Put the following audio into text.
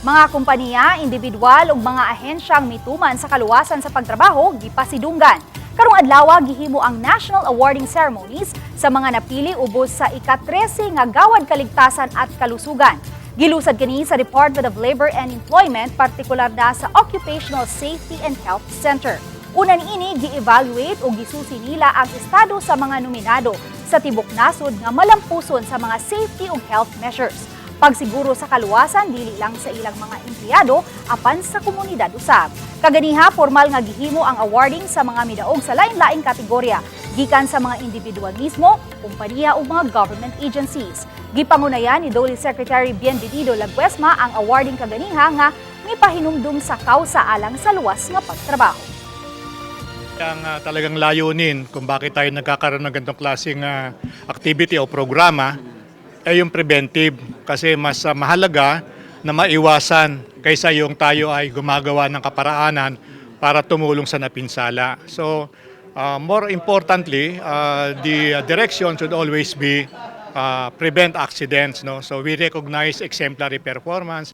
Mga kompanya, individual ug mga ahensyang mituman sa kaluwasan sa pagtrabaho gipasidunggan. Karong adlaw, gihimo ang National Awarding Ceremonies sa mga napili ubos sa ika-13 nga Gawad Kaligtasan at Kalusugan. Gilusad kini sa Department of Labor and Employment, partikular na sa Occupational Safety and Health Center. Una niini, gi-evaluate o gisusi nila ang estado sa mga nominado sa tibok nasod nga malampuson sa mga safety ug health measures. Pagsiguro sa kaluwasan dili lang sa ilang mga empleyado apan sa komunidad usab. Kaganiha, formal nga gihimo ang awarding sa mga midaog sa lain-laing kategorya gikan sa mga individual mismo, kumpanya ug mga government agencies. Gipangunayan ni DOLE Secretary Bienvenido Laguesma ang awarding kaganiha nga mipahinumdum sa kausa alang sa luwas nga pagtrabaho. Ang talagang layunin kung bakit tayo nagkakaroon ng ganitong klaseng activity o programa ay yung preventive, kasi mas mahalaga na maiwasan kaysa yung tayo ay gumagawa ng kaparaanan para tumulong sa napinsala. So, more importantly, the direction should always be prevent accidents. No? So, we recognize exemplary performance.